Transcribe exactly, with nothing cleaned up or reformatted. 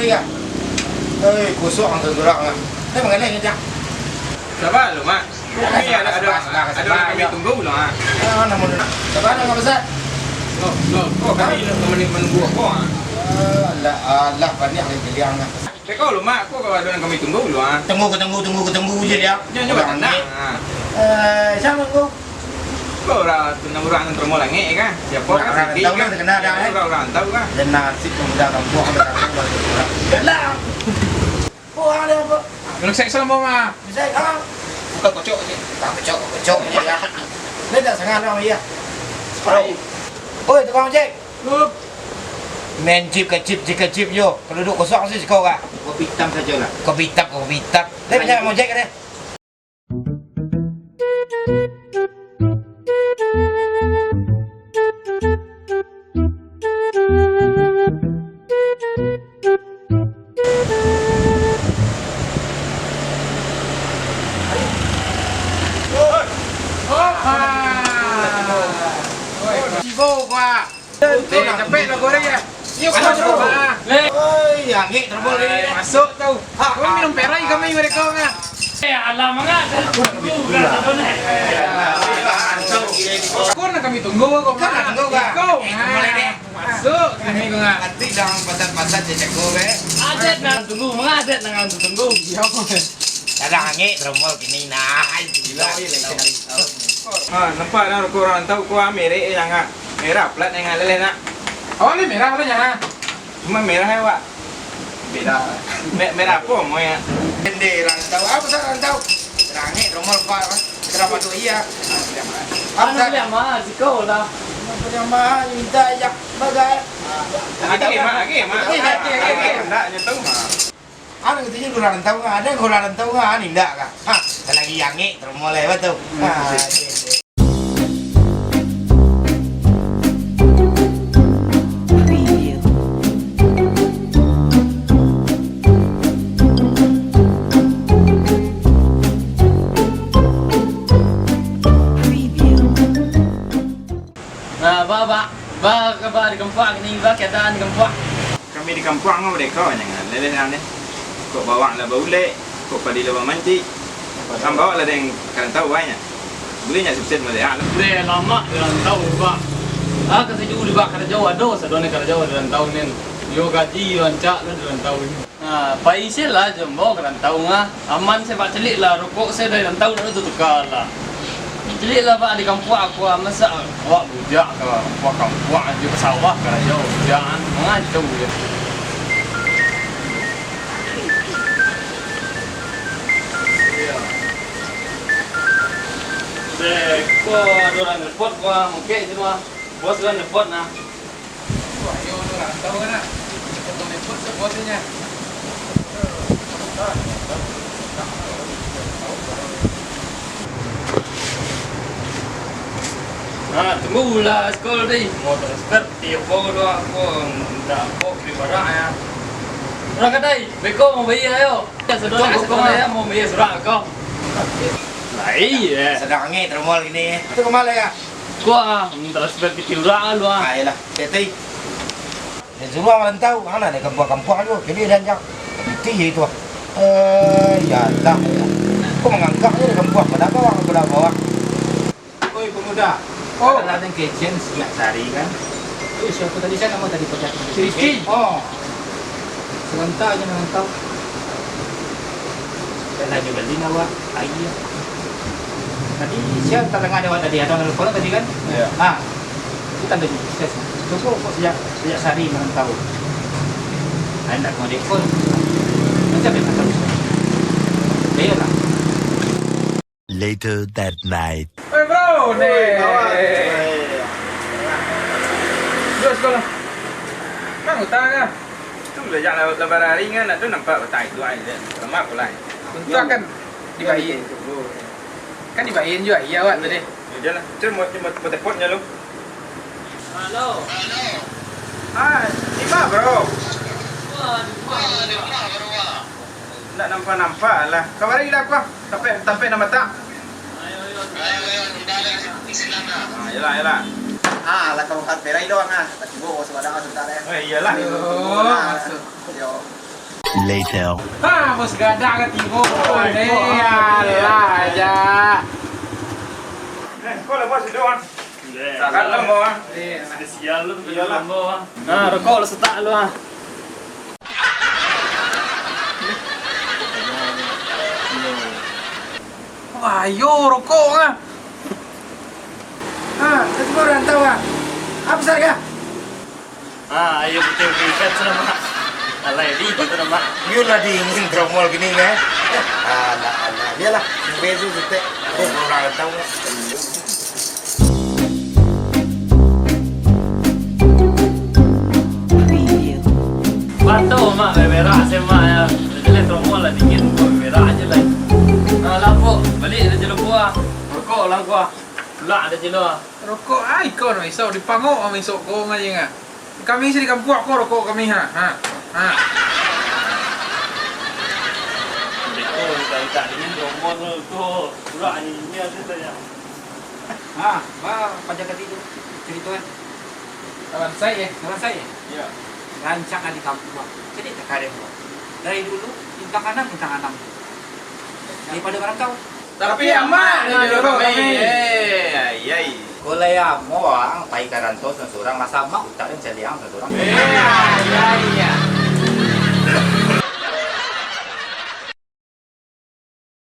Iya. Hei, kosong surang ah. Hei, mangaleh ngajak. Sabar lu, Mak. Kami ada, ada, sabar, sabar, ada orang kami tunggu lu, ah. Ah, namun, sabar, nggak besar. Loh, loh, kok kami kami menunggu apa, ah? Ah, alah, alah, banyak lagi bilang ah. Teko lu, Mak, kok kalau ada orang kami tunggu lu, ah? Tunggu, ketunggu, tunggu, ketunggu je dia. Nyo, nyo, orang ni. Ah. Eh, siapa tunggu? Kok urang tu, urang nan rumah langik kan? Siapa kan? Urang rantau kan, terkenal dah, eh? Urang, urang rantau kan? Dan nasib pemuda kampung ada satu bagi orang. Yalah. Oh, ada apa? Minum seks sama, Ma. Bisa, ah. Bukan kocok je. Tak kocok, kocok je, ya. Dia tak sangat orang, iya. Oi, tukang ojek. Main chip ke chip, chip ke chip jo. Kalau duduk kosong sih, kau kah? Kopi hitam sajalah. Kopi hitam, kopi hitam. Dia banyak mau ojek kan, eh? Sibuk, Pak. Eh, capek lah goreng ya. Yuk, masuk. Oi, angek terobol ni. Masuk tu. Ha, kami minum perai kami mereka kan. Eh, alah, mangga. Kau nak kami tunggu, kau nak tunggu, kau. Kau, eh, masuk kami kau. Nanti dah patat-patat je jago be. Adet nak tunggu, mangga adet nak tunggu. Ada angek terobol kini nah. Gila, gila. Ha, nampak dah kau orang tahu kau merek yang ah. Merah plat yang ngalih nak. Awak ni merah apa nya? Cuma merah ya, Wak. Beda. Me-, merah apa mau ya? Bendera rantau. Apa sah rantau? Rangit, rumah lupa apa? Kenapa tu iya? Apa sah? Beli mahal, siko lah. Beli mahal, minta aja. Bagai. Lagi, Mak, lagi, Mak. Lagi, lagi, lagi. Ndak nyentuh, Mak. Anu, katanya urang rantau kan, ada urang rantau kan, indak kah? Ha, lagi angek, teromol lewat tu. Ha, oke, oke. Nah, ba, ba, ba, ba, di kampuang ni, ba, keadaan di kampuang. Kami di kampuang ko merdeka nyo, leleh lah ni. Kok bawang lah baulek, kok padi lah bamancik. Kan bawa lah deng karantau banyak. Buliah nyo sukses merdeka lah. Leh lamak di rantau, Pak. Ah, kasaju di bak karajo ado, sadonyo karajo di rantau ni. Yo gaji yo rancak lah di rantau ni. Nah, pai se lah jombo karantau ngah. Aman se, Pak, caliak lah rokok se dari rantau, ndak ado tuka lah. Caliak lah, Pak, di kampuang aku, ah, masa awak bujak ka kampuang-kampuang jo ka sawah karajo, bujak, ah, mangacau je. Deh, ko ado urang nelpon ko, ah, mungkin itu mah. Bos urang nelpon nah. Wah, iyo, urang rantau kan, nak? Foto liput sebotnya. Nah, tunggu lah, Skul, deh. Mau transfer, tiap bawa dua, aku minta apa, beli barang, ya. Urang kadai, beko mau bayar, ayo. Ya, sudah, Skul, ya, mau bayar surat kau. Lah, iya. Sadang angin, termal gini. Itu kemana, ya? Kau, ah, minta transfer ke urang, lu, ah. Ah, iyalah. Teti. Dia suruah marantau, ha, nak dari kampuang-kampuang tu, jadi dia anjak. Piti je itu, ah. Eh, ya Allah. Kok mangangkak je dari kampuang, pada bawah, pada bawah. Oi, pemuda. Oh. Adalah dan kecen sejak sehari, kan? Eh, siapa tadi, saya nama tadi, Pak Jati? Si Rizky. Oh. Serentak aja marantau. Dan lagi beli nawa, aia. Tadi, saya terdengar ada awak tadi, ada orang nelfon tadi, kan? Ya. Ah. Itu tanda juga, saya sih. Cukup kok sejak, sejak sehari merantau. Saya ndak mau telepon. Macam mana tahu? Ya, iyalah. Later that night. Oi, bro, ni. Oi, kawan. Yo, sekolah. Kan utang ah. Tu lah, jak lah, lah barari kan, nak tu nampak batang itu ai je. Lemak pulai. Untung kan dibayar. Kan dibayar juga, iya, awak tadi. Ya, jalan. Cuma, cuma, cuma tepotnya lu. Halo. Hai, di ma, bro? Wah, di rumah, bro. Ndak nampak-nampak lah. Kabari lah, kuah. Sampai, sampai nama tak? Ayo, ayo, ayo, di dalam, di silang lah. Ah, iyalah, iyalah. Ah, lah, kawan perai doang ah. Tak tibo, sudah dah, sudah deh. Oh, iyalah. Ayo, masuk. Yo. Later. Ha, bos gadang ka tibo. Eh, alah aja. Eh, kau lah bos duduk, ah. Sakan lah, bos, ah. Spesial lu, iyalah. Bos, ah. Nah, rokok lu setak lu, ah. Wah, ayo rokok, ah. Ha, satu orang tahu, ah. Apa besar, kah? Ah, ayo putih privat tu nama. Alai di tu nama. Yo lah dingin tromol gini kan. Alah, alah. Biarlah. Bezu jutek. Oh, orang tahu. Bato mak berak se mak ya. Jadi tromol lah dingin, kok berak aja lah. Ah, lapuk. Balik dah jelo buah. Rokok lah gua. Pulak dah jelo. Rokok ai kau nak isau dipangok sama isok kau ngaji ngah. Kami sini kampuak ko rokok kami, ha. Ha. Ha. Beko minta-minta dingin, rombong tu, tu. Pulang ni, ni ada tanya. Ha, ba, paja kati tu. Cerita kan. Kawan saya, eh? Kawan saya, eh? Ya. Rancak di kampuak. Jadi tak ada buat. Dari dulu, bintang anam, bintang anam. Daripada orang tahu. Tapi amak nan nyuruh kami. Eh, ai, ai. Kolai amo ang pai ka rantau surang-surang, lah samak utak den caliang surang-surang. Eh, ai, ai, ai.